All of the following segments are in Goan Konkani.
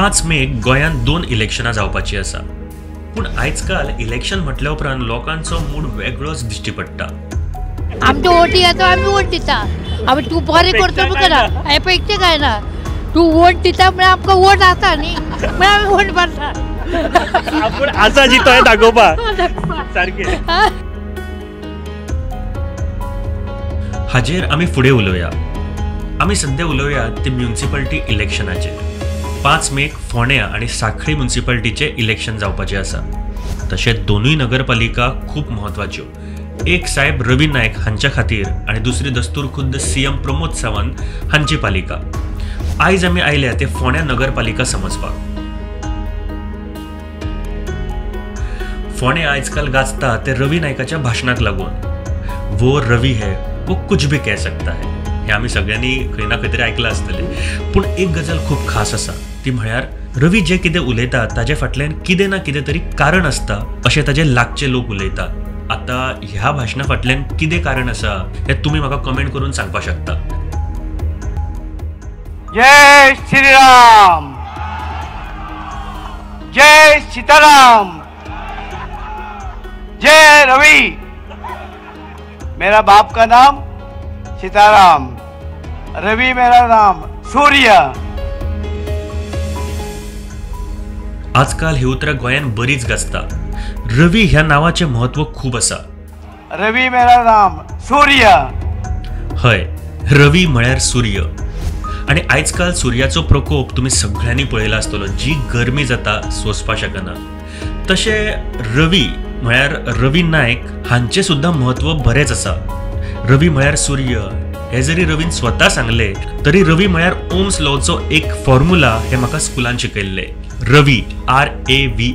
5 मेक गोंयांत 2 इलेक्शनां जावपाची आसा. पूण आयजकाल इलेक्शन म्हटल्या उपरांत लोकांचो मूड वेगळोच दिश्टी पडटा. आमचे वोट येता, आमी वोट दिता, आमी तूं बरें करता म्हणून अपेक्षा काय ना, तूं वोट दिता म्हळ्यार आमकां वोट आसा न्ही, म्हळ्यार आमी वोट मारता. आपूण आसा जी तो दाखोवपाक सारकें. हाजेर आमी फुडें उलोवया. आमी सद्या उलोवया ते म्युनिसिपालिटी इलेक्शनाचेर. 5 मेक फोंड्या आनी सांखळी म्युनिसिपालिटीचें इलेक्शन जावपाचें आसा. तशेंच दोनूय नगरपालिका खूब म्हत्वाच्यो. एक साहेब रवी नायक हांच्या खातीर आनी दुसरी दस्तूर खुद्द सीएम प्रमोद सावंत हांची पालिका. आयज आमी आयल्या ते फोंड्या नगरपालिका समजपाक. फोंडें आयजकाल गाजता ते रवी नायकाच्या भाशणाक लागून. वो रवी है वो कुछ भी कह सकता है हें आमी सगळ्यांनी खंय ना खंय तरी आयकलां आसतलें. पूण एक गजाल खूब खास आसा, ती म्हळ्यार रवी जें कितें उलयता ताजे फाटल्यान कितें ना कितें तरी कारण आसता अशें ताजे लागचे लोक उलयतात. आतां ह्या भाशणा फाटल्यान कितें कारण आसा हें तुमी म्हाका कमेंट करून सांगपाक शकता. जय श्रीराम, जय सीताराम, जय रवि. मेरा बाप का नाम सीताराम, रवि मेरा नाम सूर्य. आजकाल ही उतरां गोंयांत बरीच गाजता. रवी ह्या नांवाचें म्हत्व खूब आसा. रवि मेरा नाम सूर्य. हय, रवी म्हळ्यार सूर्य. आनी आयजकाल सुर्याचो प्रकोप तुमी सगळ्यांनी पळयला आसतलो. जी गरमी जाता सोंसपाक शकना. तशें रवी म्हळ्यार रवी नायक हांचें सुद्दां म्हत्व बरेंच आसा. रवी म्हळ्यार सूर्य हें जरी रवीन स्वता सांगलें तरी रवी म्हळ्यार ओम्स लॉचो एक फॉर्म्युला हें म्हाका स्कुलान शिकयल्लें. Ravi RAVI,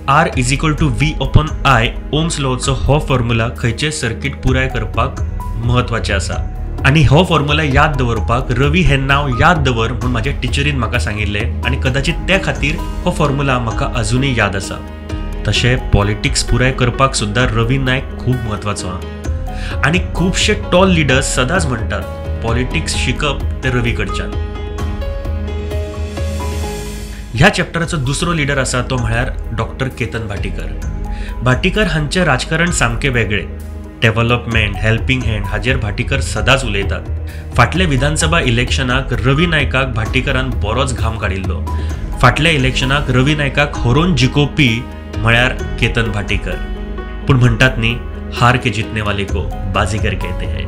R is equal to V upon I. Ohm's लॉचो हो फॉर्म्युला खंयचें सर्किट पुराय करपाक म्हत्वाचें आसा. आनी हो फॉर्म्युला याद दवरपाक रवी हें नांव याद दवर म्हूण म्हाज्या टिचरीन म्हाका सांगिल्लें आनी कदाचित त्या खातीर हो फॉर्म्युला म्हाका अजुनूय याद आसा. तशें पॉलिटिक्स पुराय करपाक सुद्दां रवी नायक खूब म्हत्वाचो आहा. आनी खुबशे टॉल लिडर्स सदांच म्हणटात पॉलिटिक्स शिकप ते रवी कडच्यान. ह्या चॅप्टराचो दुसरो लिडर आसा तो म्हळ्यार डॉक्टर केतन भाटीकर. भाटीकर हांचें राजकारण सामकें वेगळें. डेव्हलपमेंट, हेल्पिंग हँड हाजेर भाटीकर सदांच उलयतात. फाटल्या विधानसभा इलेक्शनाक रवी नायकाक भाटीकरान बरोच घाम काडिल्लो. फाटल्या इलेक्शनाक रवी नायकाक हरोवन जिखोवपी म्हळ्यार केतन भाटीकर. पूण म्हणटात न्ही, हार के जितने वाले को बाजीगर कहते हैं.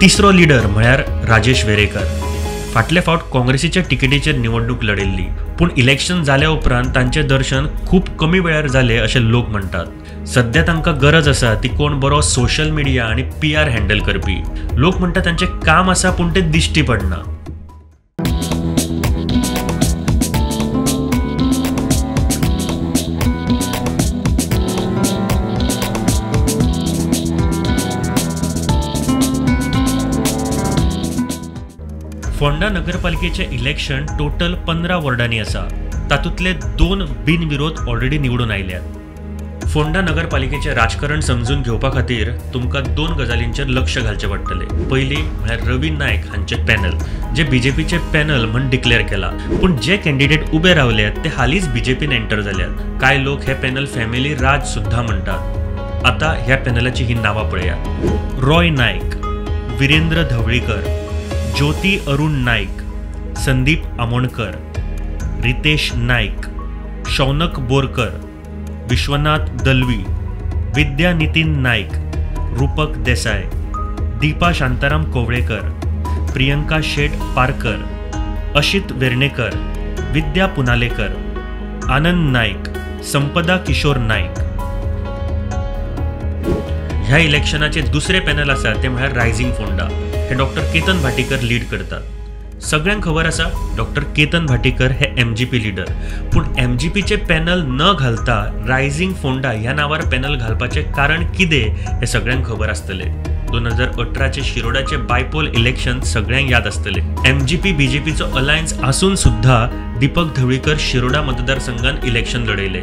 तिसरो लिडर म्हळ्यार राजेश वेरेकर. फाटले फावट काँग्रेसीच्या तिकेटीचेर निवडणूक लढयल्ली, पूण इलेक्शन जाल्या उपरांत तांचें दर्शन खूब कमी वेळार जालें अशें लोक म्हणटात. सद्या तांकां गरज आसा ती कोण बरो सोशल मिडिया आनी PR handle करपी. लोक म्हणटात तांचें काम आसा पूण तें दिश्टी पडना. फोंडा नगरपालिकेचें इलेक्शन टोटल 15 वॉर्डांनी आसा. तातूंतले 2 बिनविरोध ऑलरेडी निवडून आयल्यात. फोंडा नगरपालिकेचें राजकारण समजून घेवपा खातीर तुमकां 2 गजालींचेर लक्ष घालचें पडटलें. पयलीं म्हळ्यार रवी नायक हांचें पॅनल, जे बीजेपीचें पॅनल म्हण डिक्लेअर केलां, पूण जे कॅन्डिडेट उबे रावल्यात ते हालींच बीजेपीन एंटर जाल्यात. कांय लोक हे पॅनल फॅमिली राज सुद्दां म्हणटात. आतां ह्या पॅनलाची ही नांवां पळयात. रॉय नायक, विरेंद्र धवळीकर, ज्योती अरुण नाईक, संदीप आमोणकर, रितेश नाईक, शौनक बोरकर, विश्वनाथ दलवी, विद्या नितीन नाईक, रूपक देसाय, दीपा शांताराम कोवळेकर, प्रियंका शेट पारकर, अशित वेर्णेकर, विद्या पुनालेकर, आनंद नाईक, संपदा किशोर नाईक. ह्या इलेक्शनाचे दुसरे पॅनल आसा ते म्हळ्यार रायझिंग फोंडा. हे डॉक्टर केतन भाटीकर लीड करतात. सगळ्यांक खबर आसा डॉक्टर केतन भाटीकर हे MGP leader, पूण MGPचे पॅनल न घालता रायझिंग फोंडा ह्या नांवार पॅनल घालपाचें कारण कितें हें सगळ्यांक खबर आसतलें. 2018 शिरोडाचे बायपोल इलेक्शन सगळ्यांक याद आसतलें. MGP बीजेपीचो अलायन्स आसून सुद्दां दीपक धवळीकर शिरोडा मतदारसंघान इलेक्शन लढयलें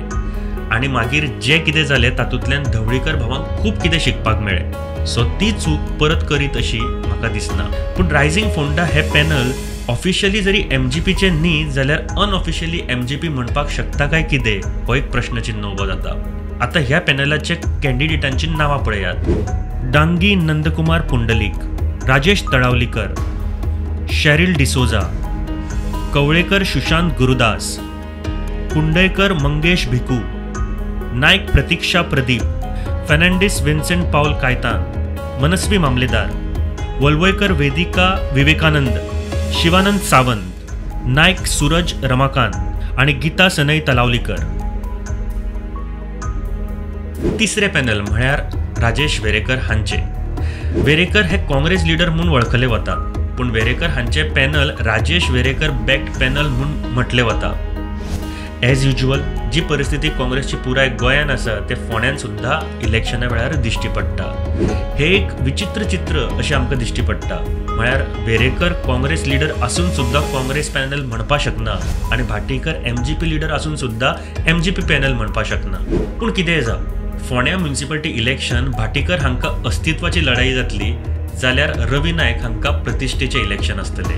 आनी मागीर जें कितें जालें तातूंतल्यान धवळीकर भावांक खूब कितें शिकपाक मेळ्ळें. सो ती चूक परत करीत अशी म्हाका दिसना. पूण रायझिंग फोंडा हे पॅनल ऑफिशियली जरी एमजीपीचे न्ही जाल्यार अनऑफिशियली एमजीपी म्हणपाक शकता काय कितें हो एक प्रश्नचिन्ह उबो जाता. आतां ह्या पॅनलाचे कॅन्डिडेटांची नांवां पळयात. डांगी नंदकुमार पुंडलीक, राजेश तळावलीकर, शॅरील डिसोजा, कवळेकर सुशांत गुरुदास, कुंडयकर मंगेश भिकू, नायक प्रतीक्षा प्रदीप, फेर्नांडीस विन्सेंट पावल कायतान, मनस्वी मामलेदार, वलवयकर वेदिका विवेकानंद, शिवानंद सावंत, नायक सूरज रमाकांत आनी गीता सनई तलावलीकर. तिसरे पॅनल म्हळ्यार राजेश वेरेकर हांचे. वेरेकर हे काँग्रेस लिडर म्हूण वळखले वतात, पूण वेरेकर हांचे panel Rajesh Verekar backed panel म्हूण म्हटले वता. एज युज्युअल जी परिस्थिती काँग्रेसची पुराय गोंयान आसा ते फोंड्यान सुद्दां इलेक्शना वेळार दिश्टी पडटा. हे एक विचित्र चित्र अशें आमकां दिश्टी पडटा. म्हळ्यार वेरेकर काँग्रेस लिडर आसून सुद्दां काँग्रेस पॅनल म्हणपाक शकना आनी भाटीकर एमजीपी लिडर आसून सुद्दां एमजीपी पॅनल म्हणपाक शकना. पूण कितेंय जावं, फोंड्या म्युनिसिपालिटी इलेक्शन भाटीकर हांकां अस्तित्वाची लढाई जातली जाल्यार रवी नायक हांकां प्रतिश्ठेचें इलेक्शन आसतलें.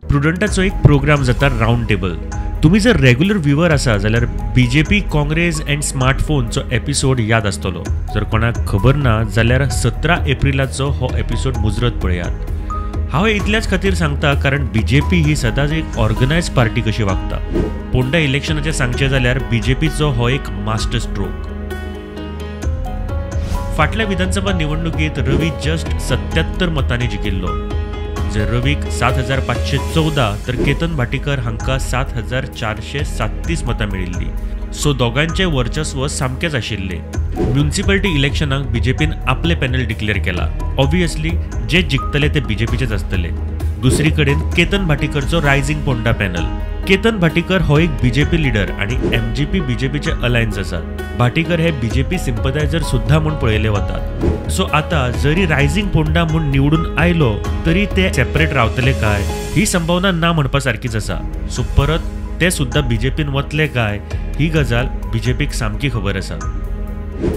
प्रुडंटाचो एक प्रोग्राम जाता रावंड टेबल. तुम्ही जर रेग्युलर व्ह्यूवर आसा जाल्यार बीजेपी काँग्रेस अँड स्मार्टफोनचो एपिसोड याद आसतलो. जर कोणाक खबर ना जाल्यार 17 एप्रिलाचो हो एपिसोड मुजरत पळयात. हांव इतल्याच खातीर सांगता कारण बीजेपी ही सदांच एक ऑर्गनायज पार्टी कशी वागता. पोंडा इलेक्शनाचें सांगचें जाल्यार बीजेपीचो हो एक मास्टर स्ट्रोक. फाटल्या विधानसभा निवडणुकीत रवी जस्ट 77 मतांनी जिखिल्लो. जर रवीक 7514 तर केतन भाटीकर हांकां 7437 मतां मेळिल्लीं. सो दोगांचें वर्चस्व सामकेंच आशिल्लें. म्युनिसिपालिटी इलेक्शनाक बीजेपीन आपलें पॅनल डिक्लेअर केला. ऑब्वियसली जे जिखतले ते बीजेपीचेच आसतले. दुसरी कडेन केतन भाटीकरचो रायझिंग पोंडा पॅनल. केतन भाटीकर हो एक बीजेपी लिडर आनी एमजीपी बीजेपीचे अलायन्स आसा. भाटीकर हे बीजेपी सिम्पथायझर सुद्दां म्हूण पळयले वतात. सो आतां जरी रायझिंग पोंडा म्हूण निवडून आयलो तरी ते सेपरेट रावतले काय ही संभावना ना म्हणपा सारकीच आसा. सो परत ते सुद्दां बीजेपीन वतले काय ही गजाल बीजेपीक सामकी खबर आसा.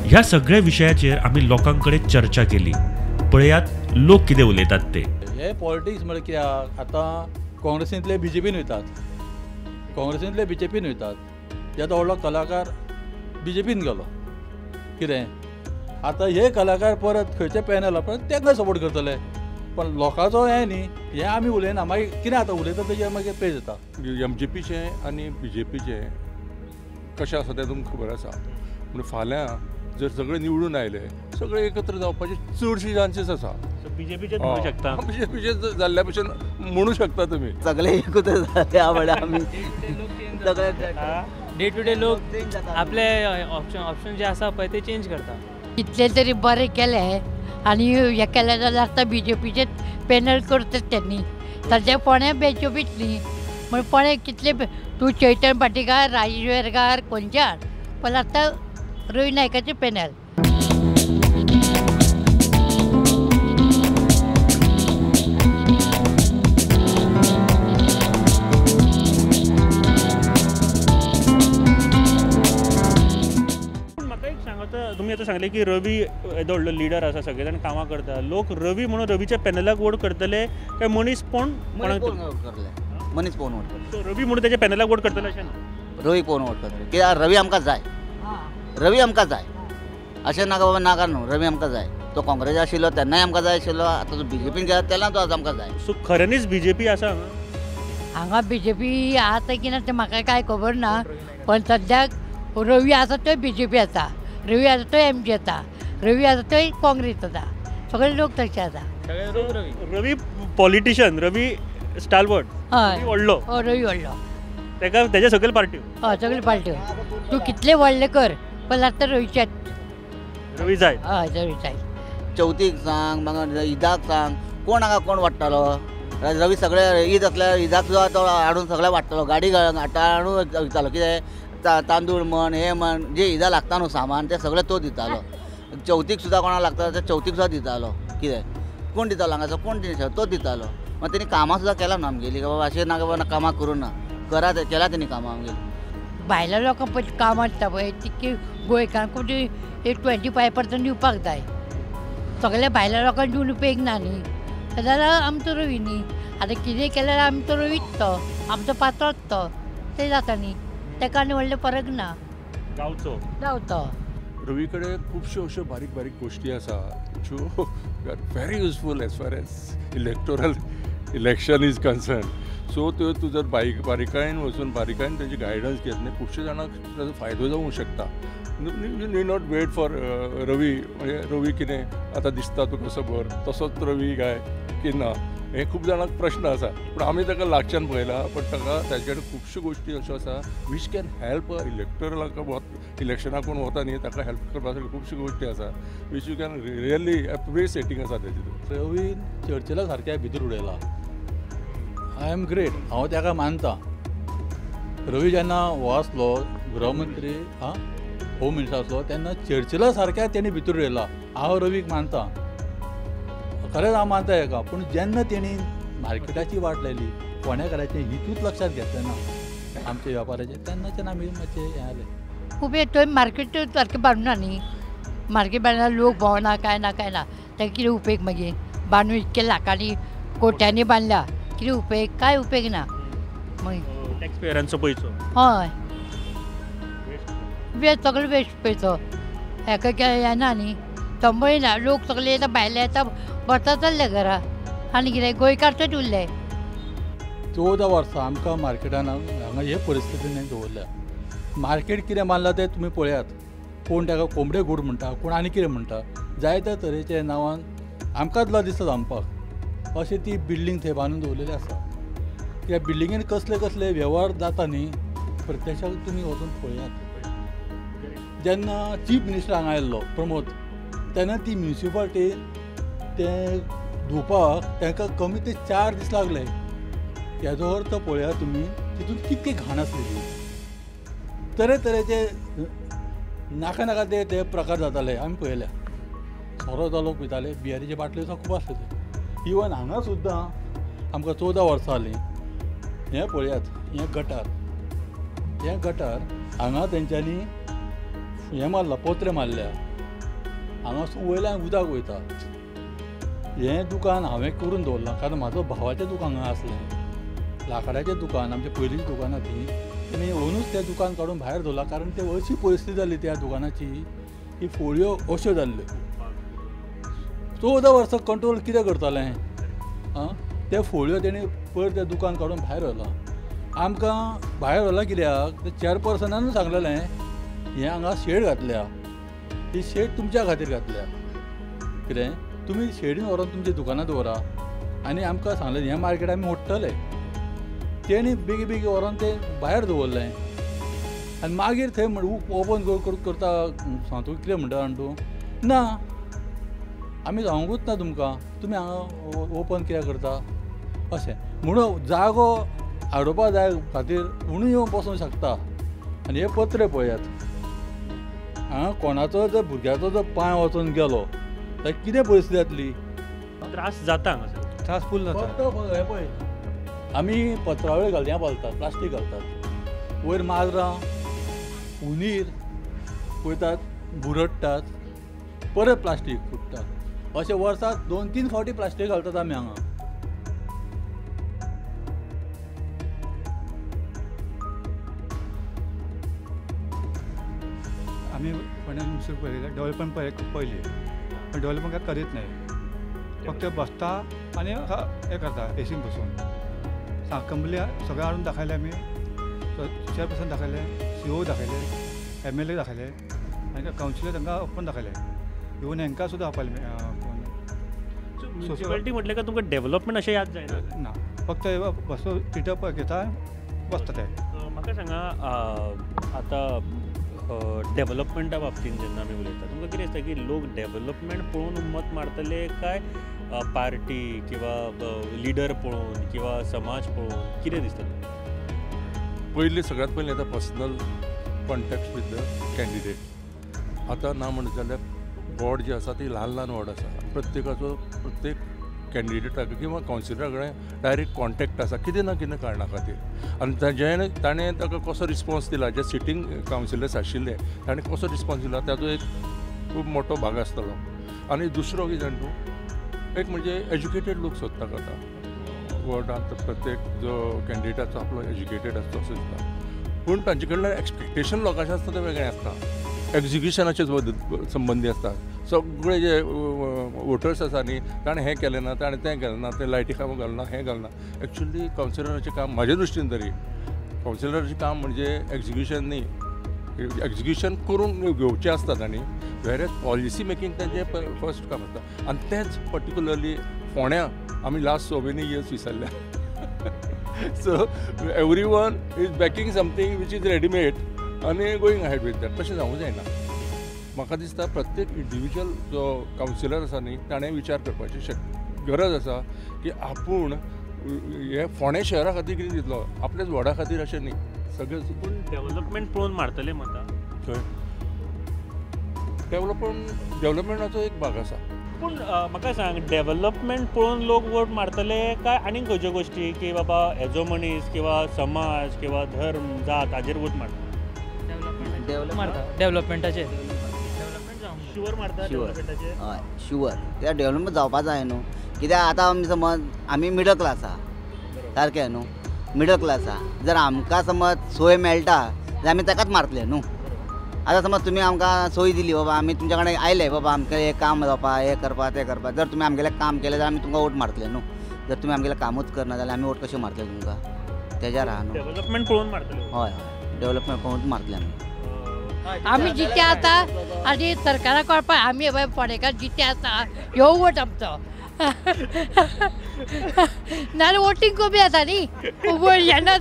ह्या सगळ्या विशयाचेर आमी लोकां कडेन चर्चा केली. पळयात लोक कितें उलयतात ते. हे पॉलिटिक्स म्हळ्यार कित्याक आतां काँग्रेसींतले बीजेपीन वयतात, काँग्रेसींतले बीजेपीन वयतात. येदो व्हडलो कलाकार बीजेपीन गेलो कितें आतां हे कलाकार परत खंयचे पॅनल परत तांकां सपोर्ट करतले. पण लोकांचो हें न्ही, हें आमी उलयना. मागीर कितें आतां उलयता तेजेर मागीर पेज येता. एमजीपीचें आनी बीजेपीचें कशें आसा तें तुमकां खबर आसा. पूण फाल्यां जर सगळे निवडून आयले सगळे एकत्र जावपाचे चडशे चान्सीस आसा. बीजेपीचे म्हणू शकता, बीजेपीचे जाल्ल्या भशेन म्हणू शकता तुमी. सगळे एकूच जाले म्हळ्यार आमी सगळे डे टू डे लोक आपले ऑप्शन जे आसा पळय ते चेंज करता. कितले तरी बरें केलें आनी हें केलें जाल्यार आतां बीजेपीचें पॅनल करतात त्यांनी. सद्या फोंड्या बीजेपीच न्ही म्हण फोंड्या कितले तूं चैतन भाटीकार, राजेश वेरगार खंयच्यान पण आतां रवी नायकाचें पॅनल. तुमी आतां सांगलें की रवी येदो व्हडलो लिडर आसा, सगळे जाण कामां करता. लोक रवी म्हणून रवीच्या पॅनलाक वोट करतले काय मनीस कोण करतले? मनीस कोण वोट करतले? रवी म्हणून त्याच्या पॅनलाक वोट करतले अशें ना? रवी कोण वोट करतले कित्याक रवी आमकां जाय, रवी आमकां जाय अशें नाका बाबा नाका न्हू. रवी आमकां जाय. तो काँग्रेस आशिल्लो तेन्नाय आमकां जाय आशिल्लो, आतां तो बीजेपीन गेला तेन्ना तो आतां आमकां जाय. सो खऱ्यांनीच बीजेपी आसा हांगा? बीजेपी आसा की ना तें म्हाका कांय खबर ना, पण सद्याक रवी आसा तो बीजेपी आसा, रवी आसा तो एमजी आसा, रवी आसा तो काँग्रेस आसा. सगळे लोक तशे आसा. रवी पॉलिटिशियन, रवी स्टालवर्ड, हय व्हडलो, रवी व्हडलो, ताका तेज्या सगळे पार्टी, हय सगळे पार्ट्यो. तूं कितले व्हडले कर पण आतां रवीचे रवी जाय. हय रवी जाय. चवथीक सांग, मागीर ईदाक सांग, कोण हांगा कोण वाडटालो? रवी सगळे ईद आसल्यार ईदाक सुद्दां तो हाडून सगळे वाडटालो, गाडी हाडून वयतालो. कितें तांदूळ म्हण हें म्हण जे ईदा लागता न्हू सामान तें सगळें तो दितालो. चवथीक सुद्दां कोणाक लागता तें चवथीक सुद्दां दितालो. कितें कोण दितालो हांगासर कोण दिता तोच दितालो. मागीर तेणी कामां सुद्दां केलां न्हू आमगेली, बाबा अशें ना बाबा कामां करूं ना, करा केलां तेणी कामां आमगेली. भायल्या लोकांक पळय कामां दिता पळय तितकी गोंयकारांकूच एक 25% दिवपाक जाय. सगळ्या भायल्या लोकांक दिवन उपेग ना न्ही, जाल्यार आमचो रवी न्ही. आतां कितें केल्यार आमचो रवीच तो, आमचो पात्रोच तो, तें जाता न्ही. ताका आनी व्हडलें फरक ना. गांवचो गांवचो रवी कडेन खुबश्यो अश्यो बारीक बारीक गोश्टी आसा ज्यो are very useful as far as electoral election is concern. So त्यो तूं जर बारीकायेन वचून बारीकायेन तेजी गायडन्स घेत न्ही, खुबशे जाणांक ताजो फायदो जावंक शकता. You need not wait for Ravi, म्हणजे रवी कितें आतां दिसता तुका खबर तसोच रवी काय की ना, हें खूब जाणांक प्रश्न आसा. पूण आमी ताका लागच्यान पळयला, पण ताका ताजे कडेन खुबश्यो गोश्टी अश्यो आसा which can help इलेक्टोरलाक, इलेक्शनाक कोण वता न्ही ताका हेल्प करपा साठी खुबश्यो गोश्टी आसा which you can really appreciating आसा तेजे. रवी चर्चिला सारक्या भितर उडयला. I am great, हांव ताका मानता. रवी जेन्ना हो आसलो गृहमंत्री, आं होम मिनिस्टर आसलो तेन्ना चर्चिला सारक्या तेणी भितर उडयला. हांव रवीक मानता, खरेंच हांव मानता हेका. पूण जेन्ना तेणी मार्केटाची वाट लायली, फोंडेकाराचें हितूच लक्षांत घेतलें ना आमच्या वेपाराचें, तेन्नाच्यान आमी मातशें हें जालें. खूब थंय मार्केट सारकें बांदूना न्ही, मार्केट बांदना, लोक भोंवना कांय ना कांय ना, ताका कितें उपेग मागीर? बांदून इतके लाखांनी कोट्यांनी बांदल्या, कितें उपेग? कांय उपेग ना. मागीर टॅक्स पेयरांचो पयसो, हय वेस्ट, सगळो वेस्ट पयसो. हेका कांय येना न्ही, तंबय ना, लोक सगळे येता भायले येता बसता चल्ले घरा, आनी कितें गोंयकार उरले. 14 वर्सां आमकां मार्केटान हांगा हे परिस्थितीन दवरल्या. मार्केट कितें बांदलां तें तुमी पळयात, कोण ताका कोंबडे गूड म्हणटा, कोण आनी कितें म्हणटा, जायत्या तरेच्या नांवान आमकांच लज दिसता सांगपाक. अशी ती बिल्डींग थंय बांदून दवरलेली आसा. त्या बिल्डिंगेन कसले कसले वेव्हार जाता न्ही, प्रत्यक्षात तुमी वचून पळयात. जेन्ना चीफ मिनिस्टर हांगा आयिल्लो प्रमोद, तेन्ना ती म्युनिसिपालिटी तें धुवपाक तांकां कमी ते 4 दीस लागले. हेजो अर्थ पळयात तुमी तितून कितकी घाण आसली ती, तरेतरेचे नाका नाका ते ते प्रकार जाताले आमी पळयल्या. सोरो लोक पिताले, बियरीचे बाटल्यो सुद्दां खूब आसले ते. इवन हांगा सुद्दां आमकां 14 वर्सां जालीं. हें पळयात, हें गटार, हें गटार हांगा तेंच्यांनी हें मारलां, पोत्रे मारल्या, हांगासून वयल्यान उदक वयता. हें दुकान हांवें करून दवरलां कारण म्हाजो भावाचें दुकान हांगा आसलें, लांकडाचें दुकान, आमचें पयलींचीं दुकानां तीं. तेणी ओनूच तें दुकान काडून भायर दवरलां कारण ते अशी परिस्थिती जाली त्या दुकानाची की फोळयो अश्यो जाल्ल्यो. 14 वर्सां कंट्रोल कितें करतालें? आं, ते फोळयो तेणी पयर तें दुकान काडून भायर व्हेलां. आमकां भायर व्हेलां कित्याक, ते चेअरपर्सनानूच सांगलेलें हें हांगा शेड घातल्या, ही शेड तुमच्या खातीर घातल्या, कितें तुमी शेडीन व्हरोन तुमच्या दुकानां दवरा. आनी आमकां सांगलें हें मार्केट आमी मोडटले. तेणी बेगी बेगी व्हरोन तें भायर दवरलें आनी मागीर थंय ओपन करता सांगता कितें म्हणटा जाण तूं, ना आमी सांगूच ना तुमकां, तुमी हांगा ओपन कित्याक करता अशें म्हणून. जागो हाडोवपा जाय खातीर म्हणून येवन बसूंक शकता. आनी हे पत्रे पळयात, हांगा कोणाचो जर भुरग्याचो जर पांय वचून गेलो जाल्यार कितें परिस्थिती जातली? त्रास जाता हांगासर, त्रास फूल जाता. फक्त हें पळय, आमी पत्रावळी घालता, घालतात, प्लास्टीक घालतात, वयर माजरां हुनीर वयतात, बुरडटात, परत प्लास्टीक फुट्टा. अशें वर्साक 2-3 फावटी प्लास्टीक घालतात आमी हांगा. आमी फोंड्या म्युनिसिपालिटी डेवलपमेंट पळयली, पण डेवलपमेंट काय करीत नाही, फक्त बसता आनी हें करता एसीन बसून. कंपनी सगळें हाडून दाखयलें आमी, चेअरपर्सन दाखयलें, सीओ दाखयलें, MLA दाखयलें आनी कावन्सिलर तांकां ओपन दाखयलें. इवन हांकां सुद्दां आपयलें. म्युनिसिपालिटी म्हटलें काय तुमकां डेवलपमेंट अशें याद जायना? ना, फक्त बसो तिटप घेता बसता ते. म्हाका सांगा आतां डेवलपमेंटा बाबतींत जेन्ना आमी उलयता, तुमकां कितें दिसता की लोक डेवलपमेंट पळोवन मत मारतले काय पार्टी किंवा लिडर पळोवन किंवा समाज पळोवन, कितें दिसता? पयलीं सगळ्यांत पयलीं आतां personal contact with the candidate. आतां ना म्हणत जाल्यार वॉर्ड जे आसा ती ल्हान ल्हान वॉर्ड आसा, प्रत्येकाचो प्रत्येक कॅन्डिडेटा किंवा कावन्सिलरा कडेन डायरेक्ट कॉन्टेक्ट आसा कितें ना कितें कारणा खातीर आनी ताजें ताणें ताका कसो रिस्पॉन्स दिला, जे सिटींग कावन्सिलर्स आशिल्ले ताणें कसो रिस्पॉन्स दिला ताजो एक खूब मोठो भाग आसतलो. आनी दुसरो कितें जाण तूं एक म्हणजे एज्युकेटेड लोक सोदता आतां वॉर्डांत प्रत्येक जो कॅन्डिडेट आसता आपलो एज्युकेटेड आसता असो दिसता, पूण तांचे कडल्यान एक्सपेक्टेशन लोकांचें आसता तें वेगळें आसता, एक्जिक्युशनाचे संबंदी आसता. सगळे जे वोटर्स आसा न्ही ताणें हें केलें ना, ताणें तें केलें ना, तें लायटी खांबो घालना, हें घालना. एक्चुअली कावन्सिलराचें काम म्हाज्या दृश्टीन तरी कावन्सिलराचें काम म्हणजे एक्जिक्युशन न्ही, एक्जिक्युशन करून घेवचें आसता तांणी, वेर पॉलिसी मेकींग तांचें फर्स्ट काम आसता. आनी तेंच पर्टिकुलरली फोंड्या आमी लास्ट सो मेनी इयर्स विसरल्या. So every one is backing something which is readymade आनी गोईंग अहेड विथ that. तशें जावूंक जायना. म्हाका दिसता प्रत्येक इंडिविज्युअल जो कावन्सिलर आसा न्ही ताणें विचार करपाची गरज आसा की आपूण हे फोंडें शहरा खातीर कितें दितलो, आपल्याच वॉर्डा खातीर अशें न्ही सगळें. पूण डेवलपमेंट पळोवन मारतले मतां थंय डेवलपमेंटाचो एक भाग आसा. पूण म्हाका सांग, डेवलपमेंट पळोवन लोक वोट मारतले काय आनीक खंयच्यो गोश्टी की बाबा हेजो मनीस किंवा समाज किंवा धर्म जात हाजेर वोट मारता? डेवलपमेंट डेवलपमेंटाचेर शुवर मारता. शुवर हय शुवर कित्याक डेवलपमेंट जावपा जाय न्हू. कित्याक आतां आमी समज आमी मिडल क्लास आहा, सारकें न्हू, मिडल क्लास आहा, जर आमकां समज सोय मेळटा जाल्यार आमी ताकाच मारतले न्हू. आतां समज तुमी आमकां सोय दिली बाबा आमी तुमच्या कडेन आयले बाबा आमकां हें काम जावपा, हें करपा, तें करपा, जर तुमी आमगेलें काम केलें जाल्यार आमी तुमकां वोट मारतले न्हू. जर तुमी आमगेलें कामूच करना जाल्यार आमी वोट कशें मारतले तुमकां? तेज्यार आहा न्हू. डेवलपमेंट पळोवन मारतले. हय हय डेवलपमेंट पळोवन मारतले आमी. आमी जिते आसा आनी सरकाराक कळपा आमी फोंडेकार जिते आसा ह्यो वोट आमचो, नाजाल्यार वोटींग कमी आसा न्ही, वोट येना.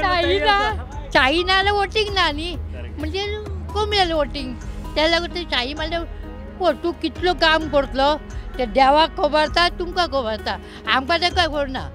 चाही ना चाही ना जाल्यार वोटींग ना न्ही, म्हणजे कमी जालें वोटींग. त्या लागून ते चाही मारल्यार पळय तूं कितलो काम करतलो तें देवाक खबर आसा, तुमकां खबर आसा, आमकां तें खबर ना.